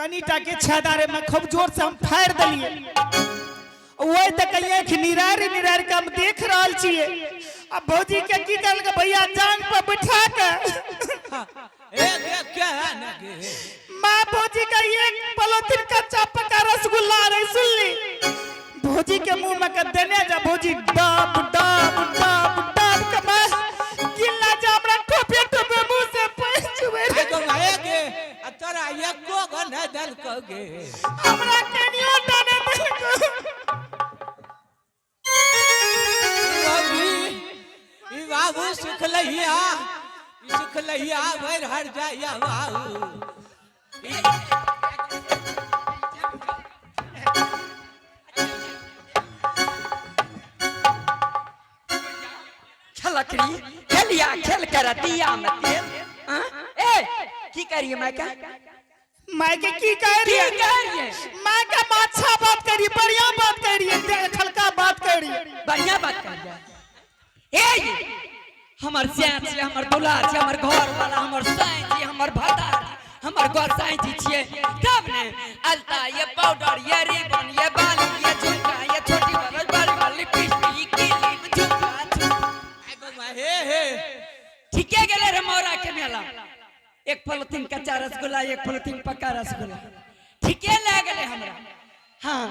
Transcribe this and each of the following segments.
कनिटा के छेदारे में खूब जोर से हम फाड़ देलिए। ओहि तक आँखि निरारि निरारि के हम देख रहल छियै। आ भौजी के की कहलकै भैया जांग पर बैठा के ए गे के है ने गे? माँ भौजी का एक पलोथिन कच्चा पका रसगुल्ला रहे, सुनली भौजी के मुंह में के देने जा, भौजी डब डब डब डब के मैं गिल्ला जा, हमरा ठोपे ठोपे मुंह से पानि चुबै ए रहे। गो ए गे, आ तोरा एको गो नै देलकौ गे? हमरा कनियो टा नै देलकौ। बाबू, ई बाबू सुखलहिया, ई सुखलहिया भरि हर जाइया बाबू। ई खेलकरी खेलिया खेल कर दिया में तेल। हाँ? ए की करिए मैं का? माय के की कह की रही है? करिए? माय के हम अच्छा बात करिए, बढ़िया बात करिए, खलका बात करिए। बढ़िया बात करिए। ए हमर स्या छी, हमर दुलार छी, हमर घर वाला, हमर साईं जी, हमर भतार, हमर गोसाई जी छिए, तब ने अलता ये पाउडर ये रिबन ये बाली ये झुमका ये छोटी वाली बड़ी वाली लिपस्टिक किली झुमका झुमका। ए गो माय, हे हे। ठीके गेले रे मौरा के मेला, एक पलथिन कच्चा रसगुल्ला, एक पलथिन पक्का रसगुल्ला, ठीके लए गेलै हमरा। हाँ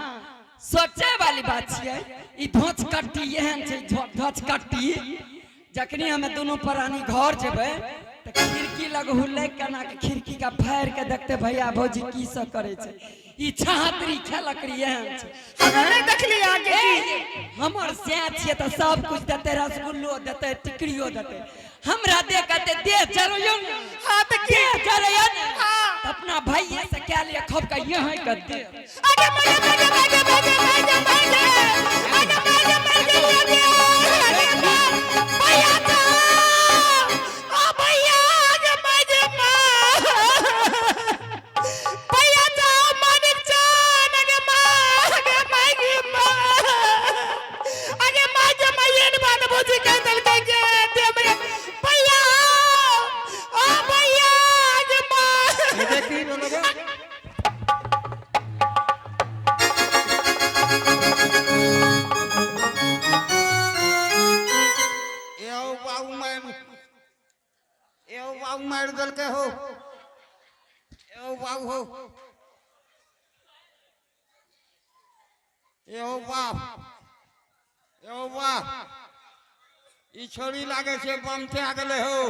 सोचे वाली बात छियै। ई धोच कट्टी एहन छै, धोच कट्टी जखनी हमे दुनू प्राणी घर जेबै तऽ खिड़की लग हुलै केना के खिड़की का फाड़ि के देखते भैया भौजी की सब करै छै। ई छातरी खेलकरी एहन छै। हमे नहि देखली अहाँके की। ए, हमर सैं छियै तऽ सब कुछ देतै, रसगुल्लो देतै, टिकरियो देतै, हमरा दे कहते देह चढ़ैयौ ने। हाँ तऽ की? देह चढ़ैयौ ने। हाँ। तऽ अपना भैये से कए लिअ खूब के यहाँ के दे। अरे मरे मरे मरे मरे मरे मरे अरे मरे मरे मरे अरे भैया जा, ओ भैया अरे मरे माँ भैया जा, मानिक चान, अरे माँ, अरे मागे माँ, अरे माँ जे माँ एहन बात भौजी कहि देलकै जे दे मेरे भैया, ओ भैया अरे माँ। की बोलो गे? एहो बाबू मार, एहो बाबू मारि देलकै हो, एहो बाबू हो, एहो बाप, एहो बाप, ई छोरी लागे छै बम कै गेलै हो,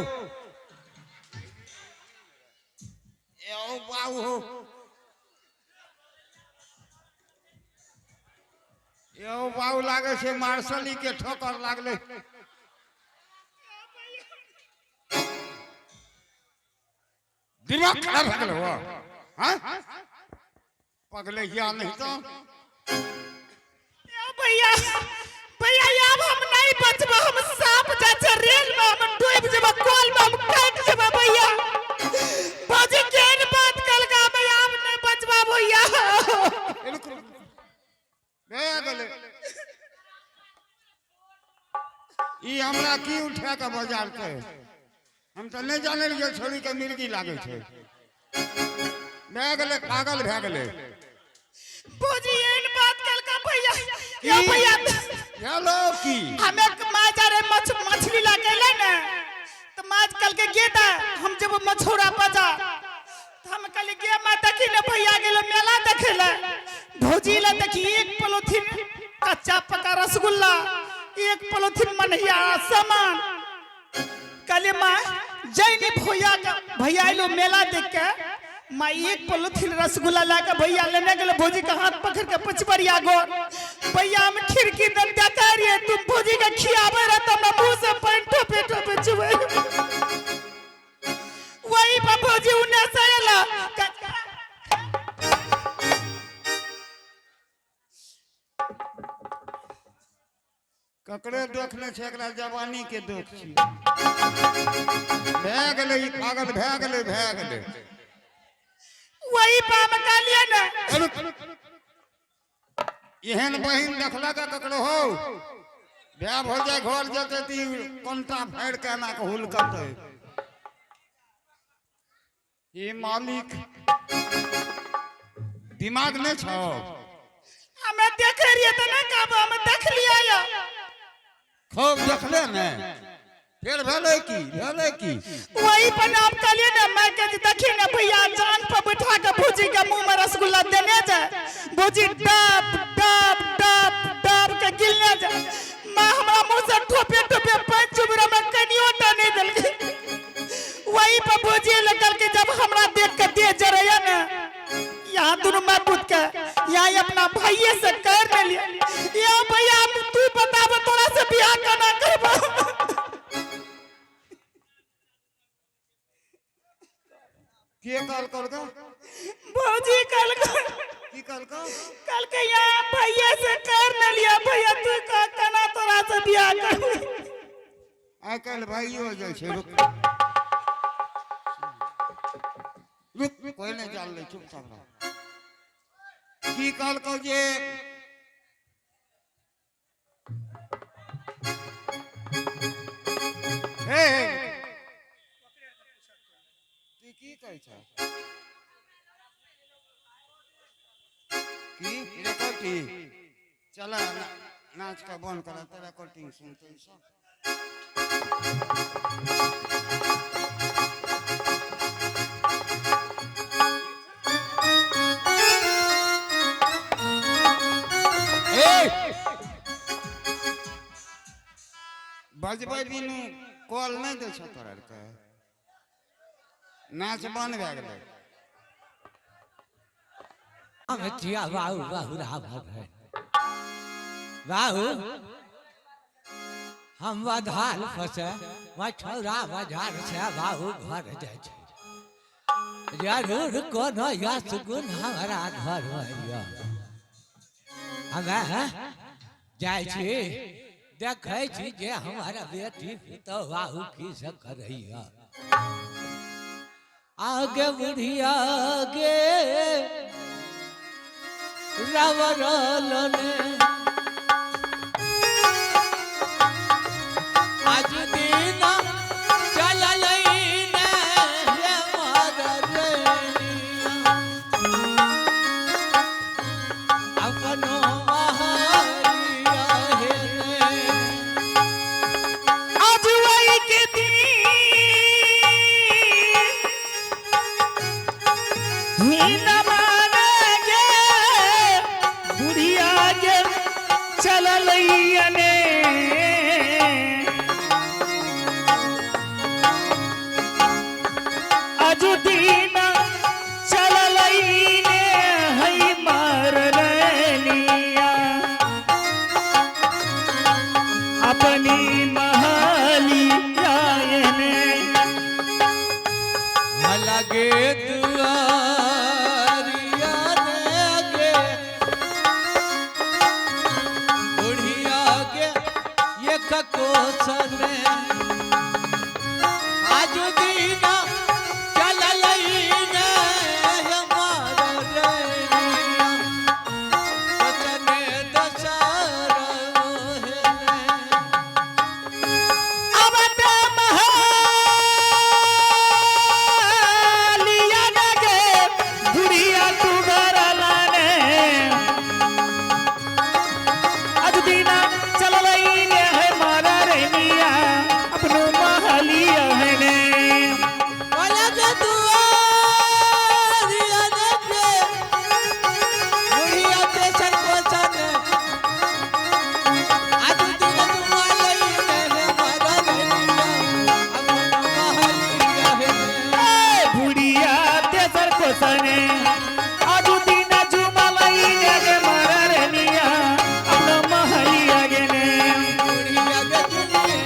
एहो बाबू हो, एहो बाबू लागे छै मार्शली के ठोकर लागलै। दिमाग खराब भए गेलै हो, हाँ पगले हिया नहीं तो। या भैया, भैया आब हम नहीं बचबो, हम सांप जा छै रेल में, हम डूब जेबो, कल में हम कटि जेबो भैया। भौजी केहन बात कहलका, भैया आब नहीं बचबो भैया। भए गेलै। ई हमरा की उठा के बजारतै? हम तऽ नहि जानै रहियै छोरी के मिर्गी लागै छै। भए गेलै, पागल भए गेलै। भौजी एहन बात कहलका भैया, या भैया। हेलो की? हमे माँ जा रहे मछली ला के ले ने, तो माँ कल के गेदा हम जब मछुरा बजा तो हम कहली गे माँ देखी ने भैया गेलो मेला देखे ले, भौजी ला देखी एक पलोथिन कच्चा पका रसगुल्ला, एक पलोथिन मनहिया सामान। कहली माँ जैनी भैया के भैया आइलो मेला देख के, माँ एक पलोथिन रसगुल्ला ला के भैया लेने गेलो, भौजी के हाथ पकड़ के पचबरिया गोर भैया हम खिड़की दन देखा रहिए तुम भौजी के खियाबे रह तो हमरा मुंह से पानि ठोपे ठोपे चुबे। वही पर भौजी उन्ने से एला। ककरे दुख नहि छै, एकरा जवानी के दुख छै। भए गेलै, ई पागल भए गेलै, भए गेलै। वही पर हम कहलियै ने। एहन बहिन देखलक ककरो हो? भए भऽ जाय घर जेतै तऽ ई कोनटा फाड़ि के एना के हुलकतै। ई मालिक। दिमाग नहीं छौ। हमें देखे रहिए तो नहीं कहबो, हमें देख लिया या। खूब देखले ने, फिर भेलै की, भेलै की? वही पर नाम कहलिए ना मैं के देखी ना भैया, जान पर बैठा के भौजी के मुंह में रसगुल्ला देने जाए, भौजी डब डब डब डब के गिलने जाए। मैं हमरा मुंह से ठोपे ठोपे पाँच चुबरा में कनियो टा नहीं देलकै। वही पर भौजी लगल के जब हमरा देख के दे जरैया ना, यहाँ दोनों मैं पूछ के यहाँ अपना भाइये से कर ले लिया। या भैया तू बताब तोरा से बियाह केना करबो? के कहल कहलका? भौजी कहलकै। की कहलका? कहलकै यहाँ भैया से कर ले लिया, भैया तू कह केना तोरा से बियाह करबो? आइ काल्हि भाइयो जाइ छै। रुक रुक, कोई नहीं जानले, चुपचाप रह। की कहलकौ जे हे हे, तू की कहै छ? की रिकॉर्डिंग चल, नाच के बंद कर, तो रिकॉर्डिंग सुनते सब। ए बजबै बिनु कॉल नहि दै छौ तोरा आरके। नाच बंद भए गेलै। हम छिया बाहु बहुरा भर बाहु, हम बधाल फसे मछौरा बाजार से बाहु घर जाइ छै। जरूर कोनो यश गुण हमरा घर में यऽ। हमे जाइ छी, देखै छी जे हमर बेटी पुतहु बाहु की सब करैया। आगे बुढ़िया गे रवरल ने आज दिन चलल ने हे मरनिया अपनो महारिया हे रे। आज वही के दिन ही न माने बुढ़िया के चललैया ने। आज दिन चललैने है मरनिया अपनी महलिया ने। लगे दुआरिया ने गे बुढ़िया गे ये ककोसन आज दिन चललई ने हमार रैनिया वचने दशर हे। अब ते महलिया ने गे बुढ़िया तू घर लाने, आज दीना चललई ने है मारा रैनिया अपनो महलिया है ने। लगे दुआरिया ने गे बुढ़िया तेसर कोसन आज दिन जुमालई ने हमारा रैनिया अपनो महलिया हे। ए बुढ़िया तेसर कोसने आज दीना जुमलई ने गे मारा रैनिया अपनो महलिया गे ने। बुढ़िया गे जुलिए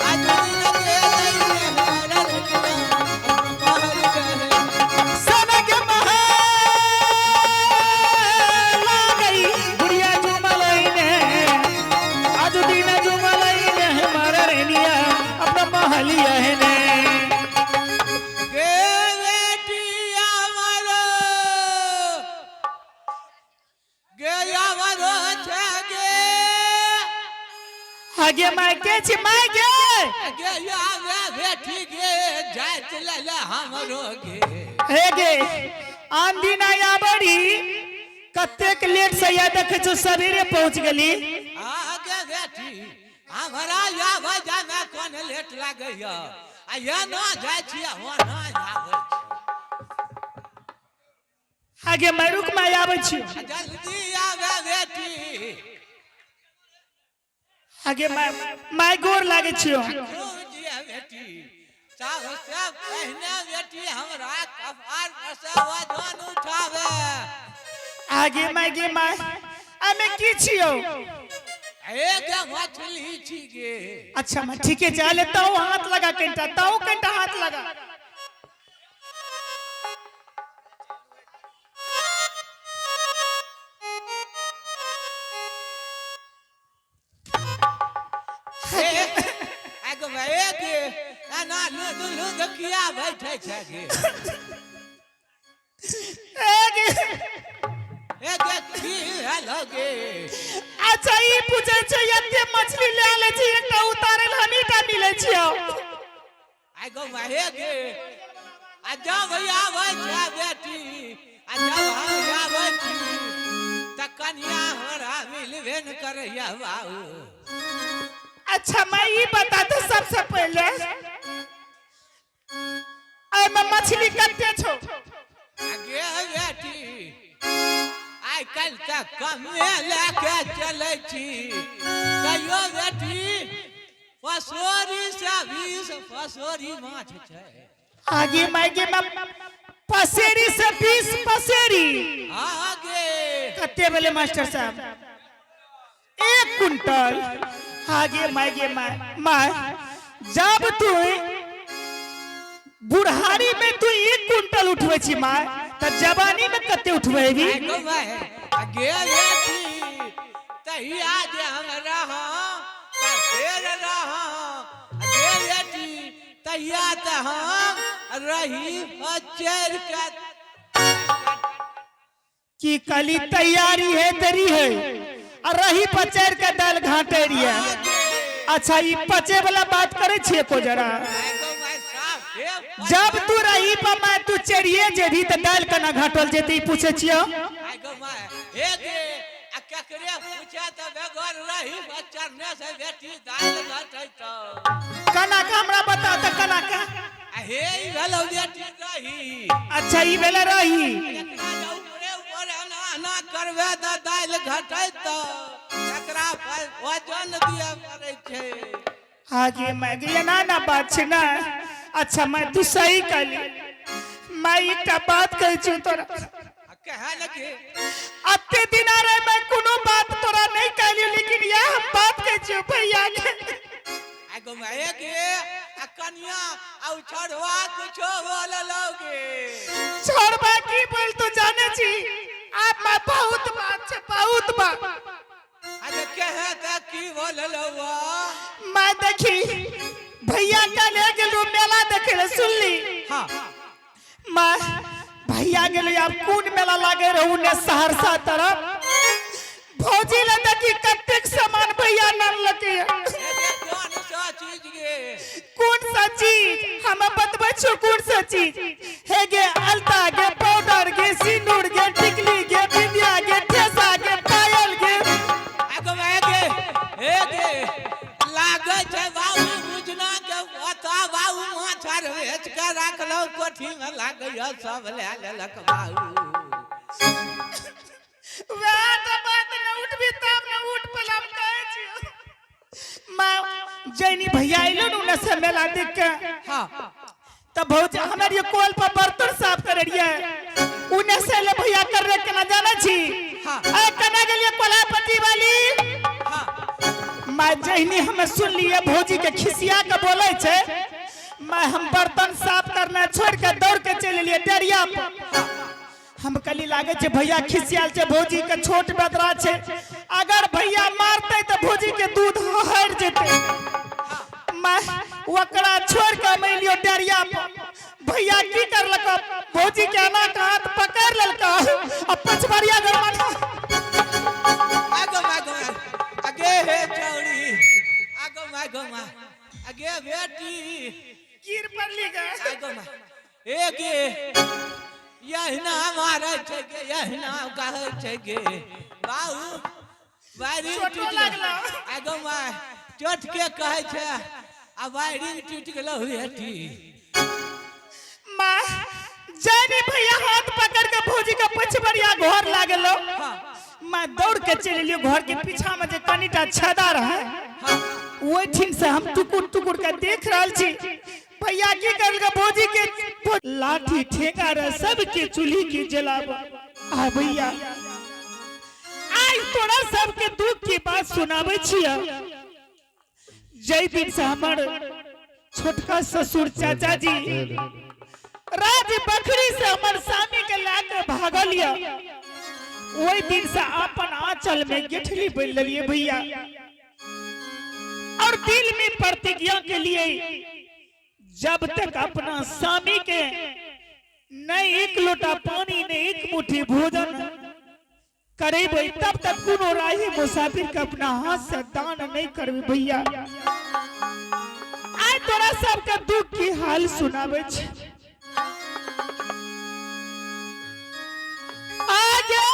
आज दिन के लई हमारा रैनिया अपनो महलिया हे। सनक महला गई बुढ़िया जुमलई ने, आज दिन जुमलई ने हमारा रहनिया अपना महलिया है ने। गे बेटिया मारो गे मारो छे गे। आगे माय के छी my गे। गे आवे बेटी गे जात ले ले हमरो गे। हे गे आन दिन आया बड़ी कतेक लेट से या देखे छौ, सवेरे पहुंच गेली। आगे बेटी, हमरा आबै जायमे कोन लेट लागैया? आ एना जाइ छी, ओना आबै छी। आगे मैं, रुक, मैं आबै छी। आ जल्दी आबै बेटी। आगे मैं, my गोर लागै छियो। खूब जिया बेटी। सबसे पहिने बेटी हमरा कपार पर से वजन उठावे। आगे my, गे my, एमे की छियो? एक मछली छी गे। अच्छा मैं, ठीके छै। अले ताऊ हाथ लगा कनिटा, ताऊ कनिटा हाथ लगा। आगो मैं गे, एना लुद लुद किया बैठे छै गे? ए गे। ए गे, की भेलो गे? अच्छा, ई पूछै छै, एते मछली ले आले छी, एकटा उतारल हमीटा मिलै छियो। आगो मैं गे, आ जब आबै छै बेटी, आ जब हम आबै छी तऽ कनिया हमरा मिलबे न करैया बाबू। अच्छा मैं, ई बता दे सबसे पहले, एमे मछली कते छौ? गे बेटी, आइ काल्हि तऽ कमे लए के चलै छी। कहियो बेटी, पसोरी से 20 पसोरी माछ छै। आगे my, गे मैं, पसेरी से 20 पसेरी? हाँ गे। कते भेलै मास्टर साहब? 1 कुंटल? आगे my, गे my, my जब तू बुढ़ारी में तू 1 कुंटल उठबै छी my, तऽ जवानी में कते उठबै? आइ गो my, आ गे बेटी, तहिया जे हम रहौं तऽ फेर रहौं। आ गे बेटी, तहिया तऽ हम रही चढ़ि के। की कली तैयारी है तरी है आ रही पचैर के दाल घाटे रही है। अच्छा, ई पचे वाला बात करे छियै को जरा? आइ गो my, साफ हे। जब तू रही पर मैं तू चढ़िए जेबही तऽ दाल केना घाटल जेतै, ई पूछे छियौ। आइ गो my, हे गे, आ केकरे पूछे तऽ बेगर रही चढ़ने से बेटी दालि घटै तऽ। केना के, हमरा बता तऽ केना के? आ हे, ई भेलौ बेटी रही। अच्छा, ई भेलै रही। एकरा जे ऊपरे ऊपर एना एना करबे तऽ दालि घटै, तऽ एकरा पर वजन दिअ पड़ै छै। आगे मैं गे, एना ना बात छै ना। अच्छा मैं, तू सही कहली। मैं एकटा बात कहै छियौ तोरा। आ कहे ने कि अते दिन आ रहे मैं कोनो बात तोरा नहीं कहलियो, लेकिन यह हम बात कहै छियौ भैया के। आइ गो my गे, आ कनिया आ छड़वा कुछो बोललौ गे? छोड़बा की बोल, तू जाने छी आप मैं बहुत बात छै, बहुत बात। अरे कहे तऽ की बोललौ? मैं देखी, भैया का ले गेलू मेला देखे ले, सुनली? हाँ। मैं भैया गेलै, आब कोन मेला लागे रहू ने सहरसा तरफ। भौजी ले देखी कतेक सामान भैया नानलकै। ए कोन सा चीज गे? कोन सा चीज, हम बतबै छियौ कोन सा चीज। हे गे, अलता गे, पाउडर गे, सिंदूर गे, टिकली गे, बिंदिया गे, ठेसा गे, पायल गे। आगो my गे, हे गे, लागै छै बाबू बुझना के पता। बाबू माछ आर बेच के राखलौ कोठी में, लागैया सब लए लेलक बाबू। वएह तऽ बात न, उठबी तब न उठ पला, हम कहै छियौ। मैं जैनी भैया अइलो ने से मेला देख के, तब भौजी हमारे ये कोल पर बर्तन साफ करे रहिए, उने से ले भैया कर रहे, केना जाने छी? ए केना गेलिए कोलापट्टी वाली? मैं जहनी हमें सुन लिए भौजी के खिसिया के बोले छे, मैं हम बर्तन साफ करना छोड़ के दौड़ के चल लिए डेरिया पर। हम कली लागे छे भैया खिसियाल छे, भौजी के छोट बदरा छे, अगर भैया मारते तो भौजी के दूध हर जेते। मैं ओकरा छोड़ के हम एलियो डेरिया पर। भैया की करलक? भौजी के अना के हाथ पकड़ लेलक आ पछबरिया गरमा। आगो my, go my, अगे हे चौड़ी, आगो my, go my, अगे बेटी। गिर पड़ली गे। आगो my, ए गे, यहिना मारै छै गे, यहिना कहै छै गे। बाबू, वायरिंग चोटो टूटि लागलौ। आगो माय, चोट के कहै छै आ वायरिंग टूटि गेलौ बेटी। माँ जानी भैया हाथ पकड़ के भौजी के पछबरिया घर लागलो। माँ दौड़ के चलि एलियो घर के पीछा में जे कनिटा छेदा रहे, ओहिठिन से हम टुकुर टुकुर के देख रहल छी भैया की करलकै भौजी के लाठी ठेंगा रहे सबके चूल्ही के जलाब। आ भैया आज तोरा सबके दुख के बात सुनाबै छियै। जै दिन से हमर छोटका ससुर चाचा जी राज बखरी से हमर सामी के लाके भागल या, ओहि दिन से अपन आंचल में गेठली बन लेलिए भैया और दिल में प्रतिज्ञा के लिए जब तक अपना सामी के नहीं एक लोटा पानी नहीं एक मुट्ठी भोजन करेबै तब तक कोनो राही मुसाफिर के अपना हाथ से दान नहीं करबै भैया। आइ तोरा सबके दुख की हाल सुनाबै छी। आगे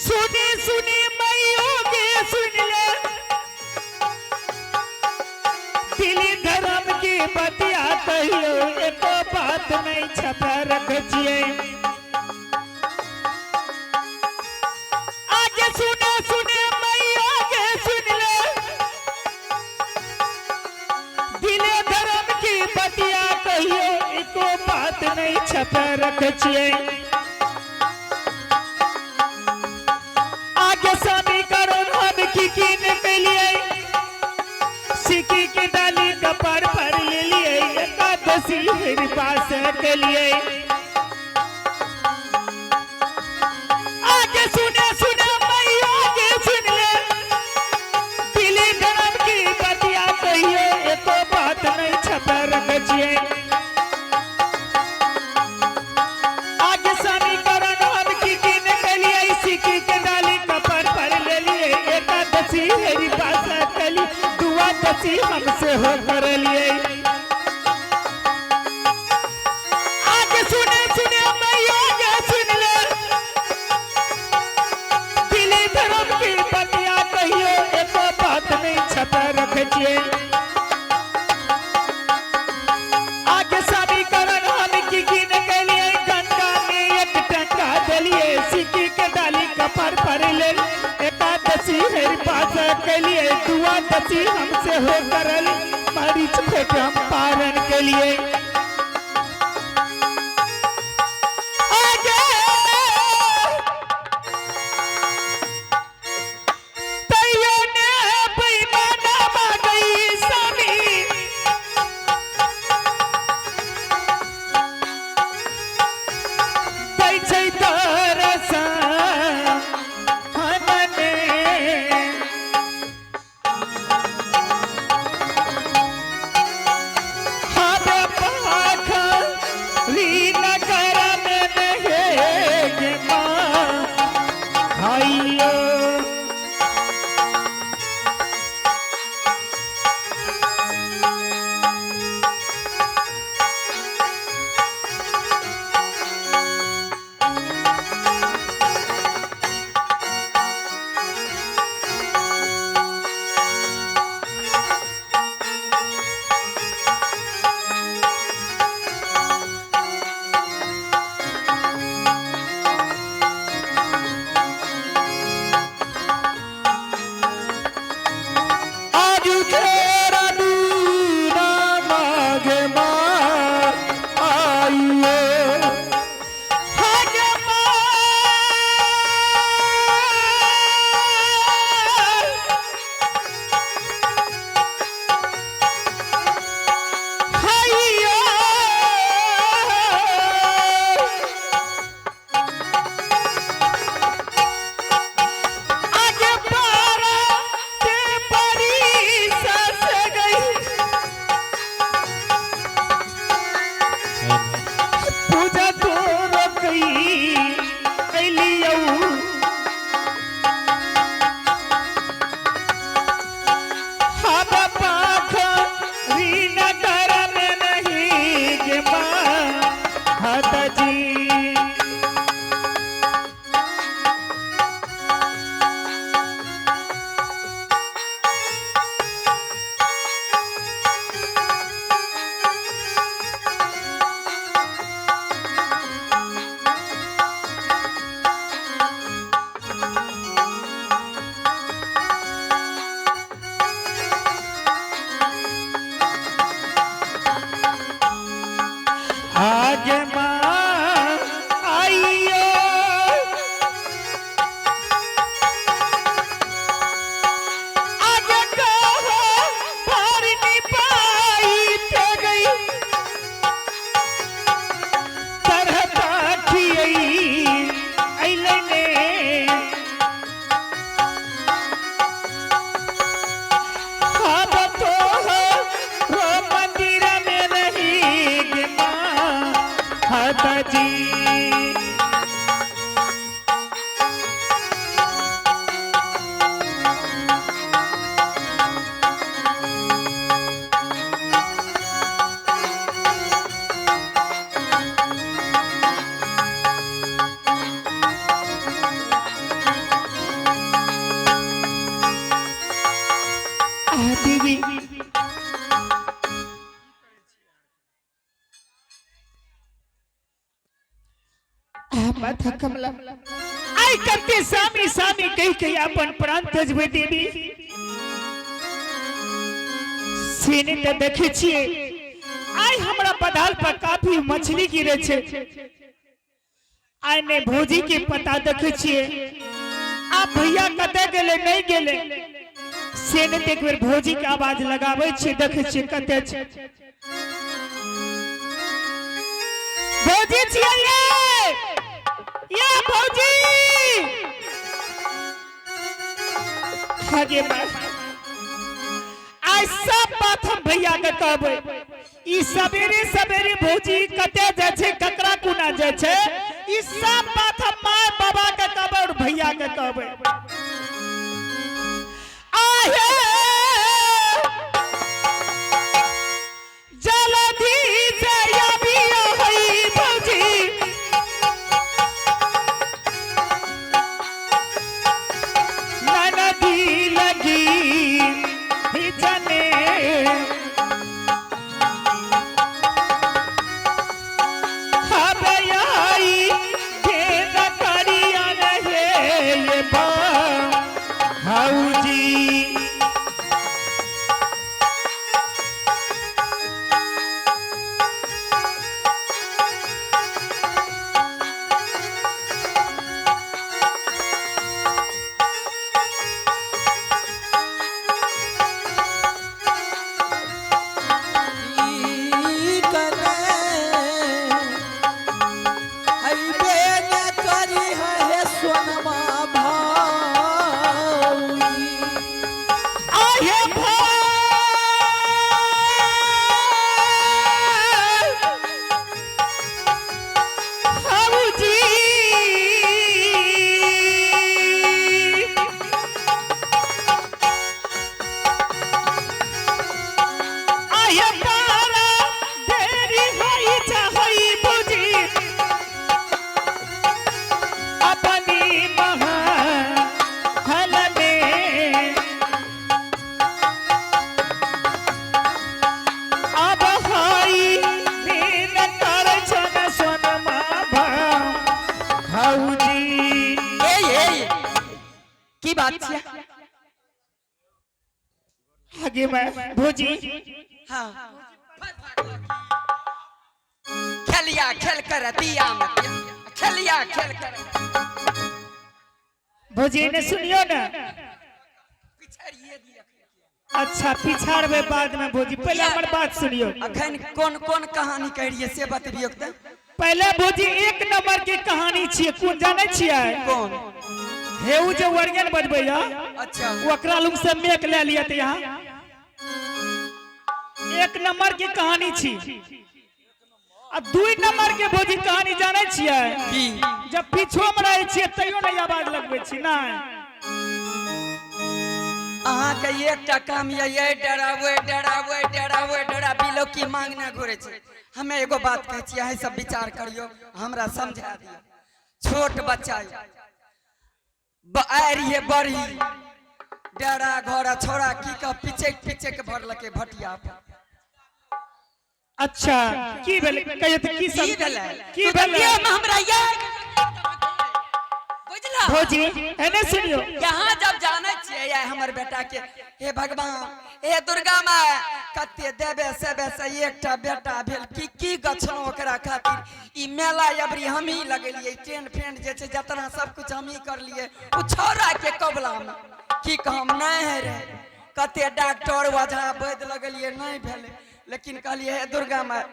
सुनी सुनी मैयो के सुन ले दिली धर्म की बतिया कहियो एको बात नहीं छपा रख छियै। आगे सुने सुने मैया के सुन ले दिले धर्म की बतिया कहियो एको बात नहीं छपा रख छियै। आगे स्वामी करो हम की की ने लिए सिक्की के डाली कपार पर ले लिए एकादशी हरि पास के लिए। आगे सुने सुने मैया आगे सुन ले दिली धर्म की बतिया कहिए एको बात नहीं छपा रख छियै। आगे स्वामी करण हम की की ने के लिए सिक्की के डाली कपार पर ले लिए एकादशी हरि पास के लिए दुआदशी हमसे हो कर लिए। आगे सुने सुने मैया आगे सुन ले दिली धर्म की बतिया कहियो एको बात नहीं छपा रख छियै। आगे शादी करन हम की की ने के लिए गंगा में एक टंका देलिए सिक्की के डाली कपार पर ले एकादशी हरि पास के लिए दुआदशी हमसे हो करल मरीच खोट हम पारण के लिए। आगे तैयो ने बेईमाना गई स्वामी दै छै दरसा हमने हमे माता जी। आ देवी, आ माथा कमला, आई कते सामी सामी कही कही अपन प्राण तजबे देवी। सीने त देखे छिए आई हमरा पधाल पर काफी मछली गिरे छे। आई ने भौजी के पता देखे छिए, आ भैया कते गेले नहीं गेले। से ने एक बेर भौजी के आवाज लगाबै छिए, देखे छिए कते छे। भौजी छिए ये, ये भौजी आगे मार। आइ सब बात हम भैया के कहबै। ई सवेरे सवेरे भौजी कते जाइ छै, ककरा कोना जाइ छै, ई सब बात हम माय बाबा के कहबै और भैया के कहबै। आहे जल्दी से अबियो हई भौजी, ननदी लगी जने। हबयाई खेत करिया रहे ये भाऊजी। ई कने अइबे न करी हे सोनमा भाई। आहे भाऊजी, आहे पारा देरी होई चाहई भौजी, अपनी महल में। अब हाई नीन तर छन सोनमा भाऊजी। ए ए की बात छियै? आगे मैं भौजी। हाँ, खेलिया खेल कर दिया में खेलिया खेल कर। भौजी ने सुनियो ना। पिछड़िए दिया। अच्छा, पिछाड़बे बाद में भौजी, पहले हमर बात सुनियो। अखन कोन कोन कहानी कह रहिए से बतबियो तऽ। पहले भौजी एक नंबर के कहानी छियै, कोन जानै छियै? कोन? हे उ जे वर्गन बजबैया। अच्छा। ओकरा लुंग से मेक ले लिया। तऽ यहाँ एक नंबर के कहानी छी आ दुई नंबर के भौजी कहानी जानै छियै? की? जब पीछो में रहै छियै तैयो नहीं आवाज लगबै छी नहीं। अहाँके एकटा काम ये, ये डरावे डरावे डरावे डराबी लोग की मांगना घुरे छै। हमे एगो बात कहै छी, अहाँ सब विचार करियो, हमरा समझा दियौ। छोट बच्चा आइ रहिए बड़ी डरा घर छोड़ा की कह पिचक पिचक भरलकै भटिया पर। अच्छा, की भेलै कहियो तऽ, की की सब भेलै? की तू तऽ भेलै? देहमे हमरा याद बुझला। भौजी, एने सुनियो। यहाँ जब जानै छियै आइ हमर बेटा के, हे भगवान, हे दुर्गा माय, कते देबे सेबे से एकटा बेटा भेल, की की गछलहुँ ओकरा खातिर। ई मेला अबरी हमही लगेलियै, टेंट फेंट जे छै जतना सब कुछ हमही करलियै। ओ छौड़ा के कबलामे की कहम नहि है रे। कते डॉक्टर ओझा वैद्य लगेलियै, नहि भेलै। लेकिन कहलियै, हे दुर्गा माय,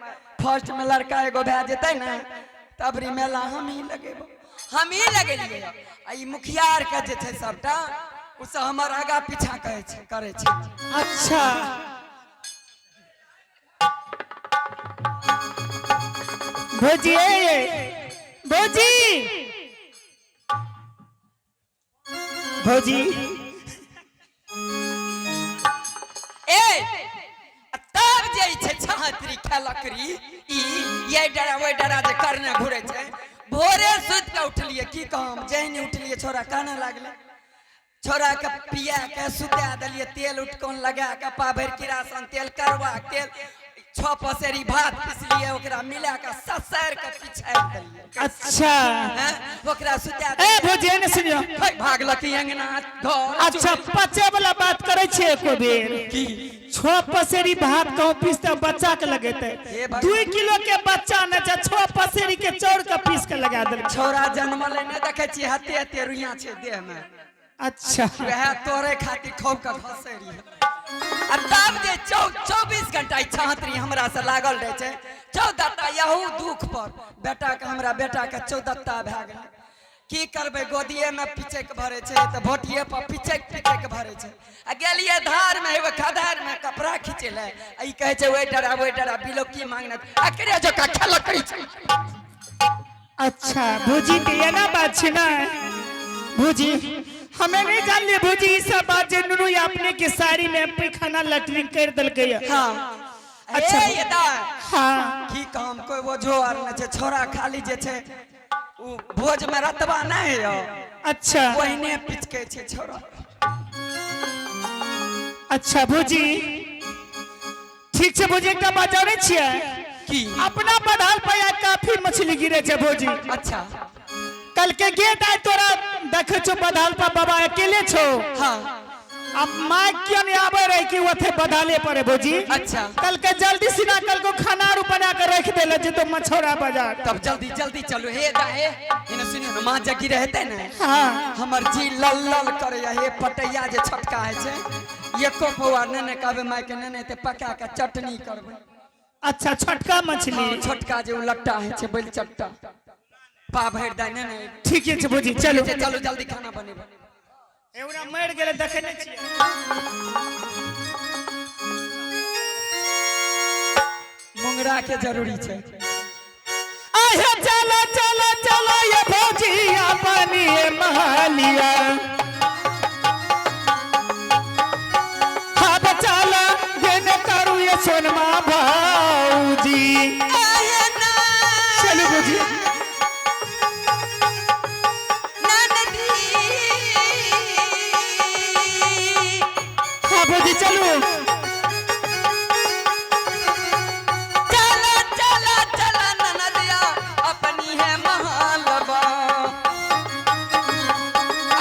फर्स्ट में लड़का एगो भए जेतै ने तब अबरी मेला हमही लगेबै। हमही लगेलियै। आ ई मुखिया आरके जे छै सबटा ओ सब हमर आगा पीछा कहै छै, करै छै। अच्छा। भौजी ए भौजी भौजी ए आ तब जे छै छातरी खेलकरी ई ये डरा ओहि डरा जे करने घुरै छै। भोरे सुति कऽ उठलियै, की कहम, जहिने उठलियै छोरा कानऽ लागलै। छोरा के पिया के सुता देलियै, तेल उटकन लगा के पाभरि किरासन तेल करवा तेल 6 पसेरी भात पिसलियै, ओकरा मिला के ससारि के पिछाड़ि देलियै। अच्छा। हैं, ओकरा सुता ए भौजी एने सुनियो। देलियै, भागलक अंगना घर। अच्छा पचे वाला बात करे छियै एको बेर? की? 6 पसेरी भात कहूँ पीसते बच्चा के लगेते? हे भगवान। 2 किलो के बच्चा न छै, 6 पसेरी के चाउर के पीस के लगा देल। छोरा जन्मलै नहि देखै छियै, हते हते रुइया छै देह में। अच्छा। वएह तोरे खातिर खूब के खसै रहियै। आ तब जे 24 घंटा ई छातरी हमरा से लागल रहै छै। 14टा यहू दुख पर बेटा के, हमरा बेटा के 14टा भए गेलै। की करबै, गोदिए में पिचक भरे छै तऽ भोटिए पर पिचक पिचक भरे छै। आ गेलियै धार में, एगो खदार में कपड़ा खींचै लए, आ ई कहै छै ओहि डरा ओहि डरा बिलोकी मांगने एकरे जकाँ खेलकै छै। अच्छा भौजी के एना बात छै ना भौजी, हमें नहीं जानलिए भौजी ई सब बात जे नुनू अपने के साड़ी में पैखाना लैट्रिन कर देलकै। हाँ। अच्छा। ए, ये दाय। हाँ। की काम कोई बोझो आर नहि छै, छोरा खाली जे छै उ भोज में रतबा नहि यौ। अच्छा। ओहिने पिचकै छै छोरा। अच्छा भौजी ठीक छै। भौजी एकटा बात जानै छियै? की? अपना बधाल पर आइ काफी मछली गिरे छै भौजी। अच्छा। कल के गेट आइ तोरा देखे छौ बधाल पर बाबा अकेले छौ। हाँ। अब माँ क्यों नहीं आवे रहे कि ओथे बधाले पर है भौजी। अच्छा। कल के जल्दी सिना कल को खाना आरू बना के रख देले जे तो मछौरा बाजार। तब जल्दी जल्दी चलू। हे दा हे एने सुनियो ने, माँ जगी रहते ने। हाँ। हमर जी लल लल करे। हे पटैया जे छोटका है छै एको पौआ ने ने कहबै माय के, ने ने ते पका के चटनी करबै। अच्छा छोटका मछली। हाँ, छोटका जे उ लट्टा है छै बैल चट्टा पा भरि दै ने ने। ठीक है भौजी चलू। चलू जल्दी खाना बनेबै। एवरा मर गेलै देखे नहीं छियै। मुंगरा के जरूरी छै। आहे चलो चलो चलो ये भौजी अपनी ये महालिया। हाँ चलो ये न करू ये सोनमा भौजी। चलो भौजी। हाँ भौजी चलो। चला चला चला ननदिया अपनी है महालबा।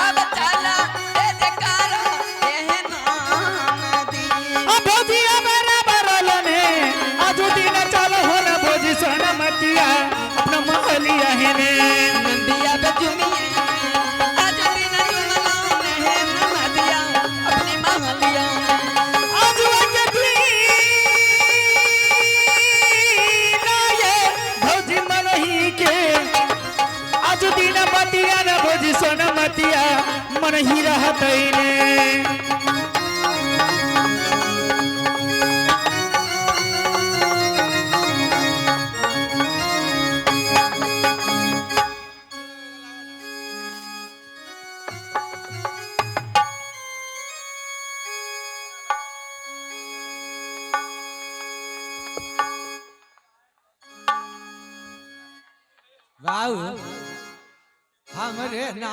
अब चला ए जकारा एह ननदी। आ भौजी बराबर लने आजू दिन चलो हो न भौजी सोनमतिया अपना महलिया है ने। नंदिया बजुमिया आज दिन जुमला है ननदिया अपनी महलिया। आज के दिन ये भौजी मनही के आज दिन बतिया न भौजी सोनमतिया मन ही रहत ने। बाबू हमरे ना।